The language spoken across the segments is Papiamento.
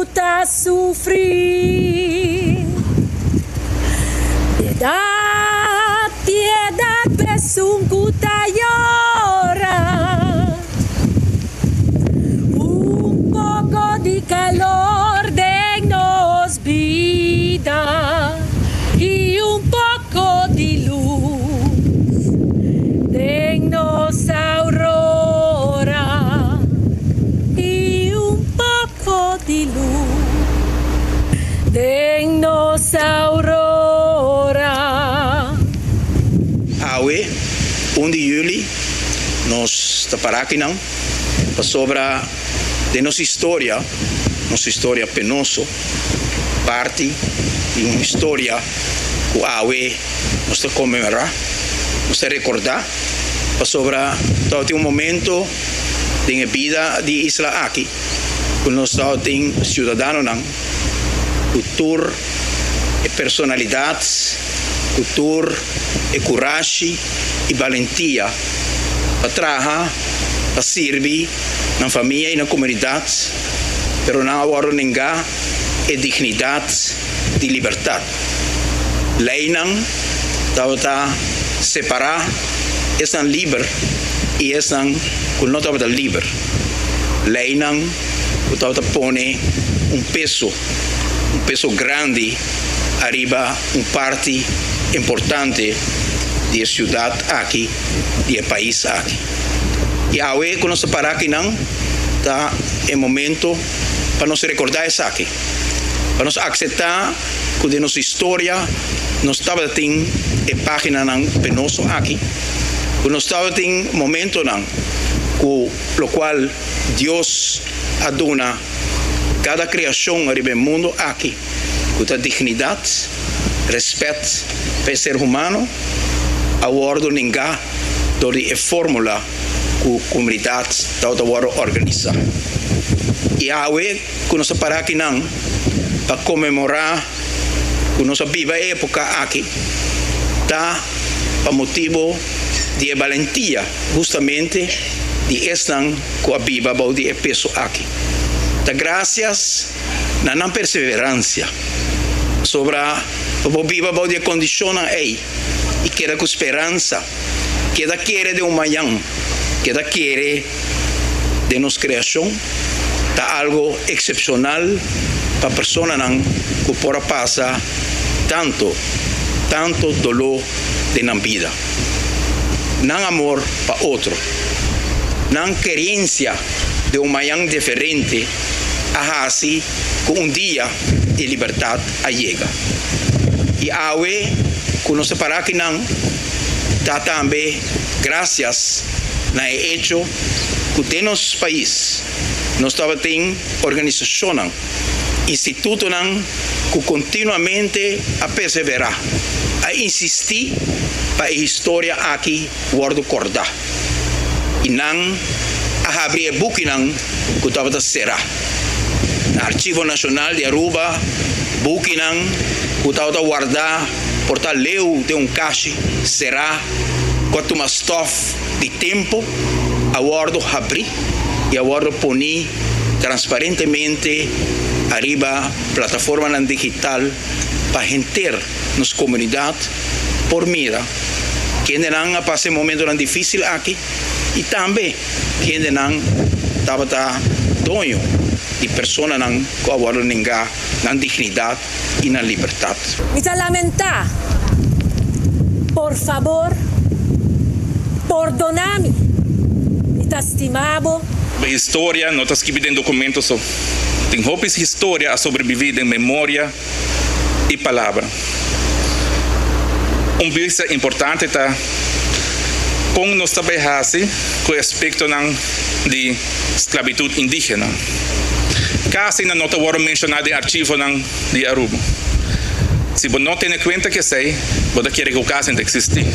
Ku ta sufri. Piedat, piedat p'esun ku ta yora. Un poko di kalor den nos bida i un poko di lus den nos aurora i un poko di lus den nos aurora. Awe, un di juli, nos ta para akinan pasobra den nos historia, nos historia penoso, parti di un historia ku awe nos ta konmemorá, nos ta rekordá, pasobra tabatin un momento den e bida di e isla aki ku nos tabatin siudadanonan ku tur e personalidat, ku tur e kurashi i balentia pa traha, pa sirbi nan famia i nan komunidat, pero nan a wòrdu nengá e dignidat di libertat. Leinan tabata separá esnan liber i esnan ku no tabata liber. Leinan ku tabata pone un peso, un peso grandi ariba un parti importante di e siudat aki, di e pais aki. I awe ku nos ta para akinan ta e momento pa nos rekordá esaki, pa nos akseptá ku den nos historia nos tabatin e páginanan penoso aki, ku nos tabatin momentonan ku lokual Dios a duna kada kreashon ariba e mundu aki ku ta dignidat, rèspèt pa e ser humano, a wòrdu nengá dor di e fórmula ku komunidat tabata wòrdu òrganisá. I awe ku nos ta pará akinan pa konmemorá ku nos a biba e époka aki ta pa motibu di e balentia hustamente di esnan ku a biba bou di e peso aki. Ta grasias na nan perseveransia pasobra pa bo biba bou di e kondishonnan ei i keda ku speransa. Keda kere den un mañan, keda kere den nos kreashon ta algo eksepshonal pa personanan ku por a pasa tanto, tanto doló den nan bida. Nan amor pa otro, nan kerensia den un mañan diferente a hasi ku un dia e libertat a yega. I awe ku nos ta para akinan ta tambe grasias na e echo ku den nos pais nos tabatin organisashonnan, institutonan ku kontinuamente a perseverá, a insistí pa e historia aki wòrdu kòrdá. I nan a habri e bukinan ku tabata será na Archivo Nashonal di Aruba, bukinan ku tabata wardá por ta leu den un kashi será ku a tuma stòf di tempu, a wòrdu habrí i a wòrdu poní transparentemente ariba plataformanan digital pa henter nos komunidat por mira kendenan a pasa e momentonan difísil aki i tambe kendenan tabata doño di personanan ku a wòrdu nengá nan dignidat i nan libertat. Mi ta lamentá. Por fabor, pordoná mi. Mi ta stima bo. Historia no ta skibi den documento so. Tin hopi historia a sobrevivi den memoria i palabra. Un bista importante ta kon nos ta bai hasi ku e aspektonan di sklabitut indígena. Kasi nan no ta wòrdu menshoná den archivonan di Aruba. Si bo no tene kuenta ku esei, bo ta kere ku kasi no ta eksistí.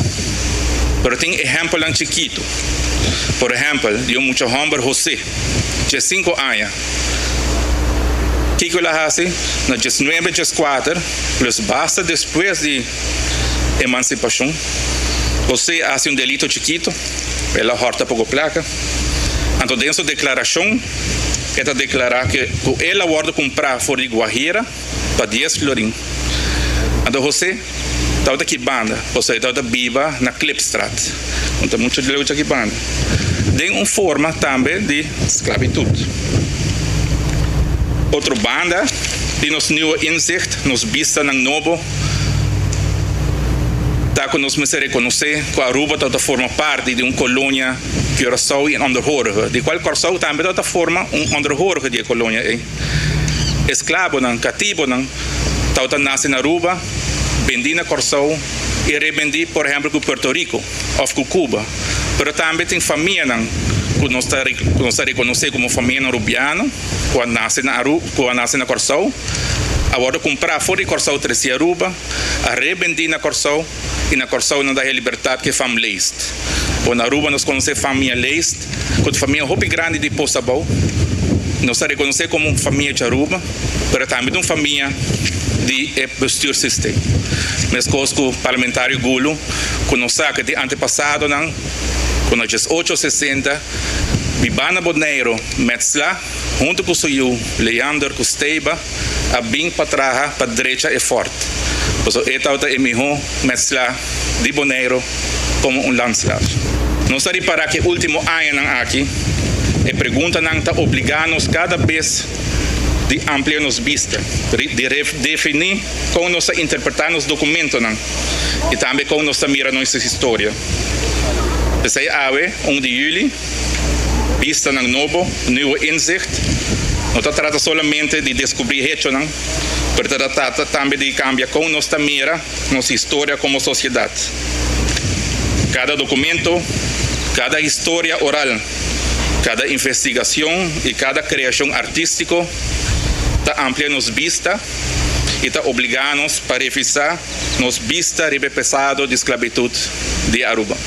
Pero tin ehèmpelnan chikitu. Por ehèmpel, di un mucha hòmber José, diesinku aña. Kiko el a hasi? Na diesnuebe dieskuater, plus basta despues di emansipashon, José a hasi un delito chikito, el a hòrta poko plaka. Anto den su deklarashon, E ta deklará ku el a wòrdu kumprá for di Guajira pa 10 florin. Anto José tabata aki banda, pasobra e tabata biba na Klipstraat. No ta muchu leu djaki banda. Den un forma tambe di sklabitut. Otro banda di nos nieuwe inzicht, nos bistanan nobo, ta ku nos mester rekonosé ku Aruba tabata forma parti di un kolonia Curaçao i onderhorige, di kual Kòrsou tambe tabata forma un onderhorige di e kolonia ei. Esklabonan, katibonan, tabata nase na Aruba, bendí na Kòrsou i rebendí por ehèmpel ku Puerto Rico òf ku Cuba. Pero tambe tin famianan ku nos ta ku nos ta rekonosé komo famianan rubiano ku a nase na Aru ku a nase na Kòrsou, a wòrdu kumprá for di Kòrsou trese Aruba, a rebendí na Kòrsou i na Kòrsou nan ta haya libertat ku e fam Leest. Bo na Aruba nos konosé famia Leest ku ta famia hopi grandi di Pos Abou. Nos ta rekonosé komo un famia di Aruba, pero tambe ta un famia di e bestuurssysteem. Meskos ku parlamentario Gulu ku nos sa ku tin antepasadonan ku na 1860 bibá na Boneiru metsla huntu ku su yu Leander ku Steba a bin pa traha pa drecha e fort. Pasobra e tabata e mihó metsla di Boneiru komo un landslaaf. Nos ta ripará ku e último añanan aki e preguntanan ta obligá nos kada bes di amplia nos bista, di redefiní kon nos ta interpretá nos dokumentonan i tambe kon nos ta mira nos historia. P'esei awe, 1 di yüli, Bistanan nobo, nieuwe inzicht, no ta trata solamente di deskubrí hechonan, pero ta trata tambe di kambia kon nos ta mira nos historia komo sosiedat. Kada dokumento, kada historia oral, kada investigashon i kada kreashon artístiko ta amplia nos bista i ta obligá nos pa revisá nos bista riba e pasado di sklabitut di Aruba.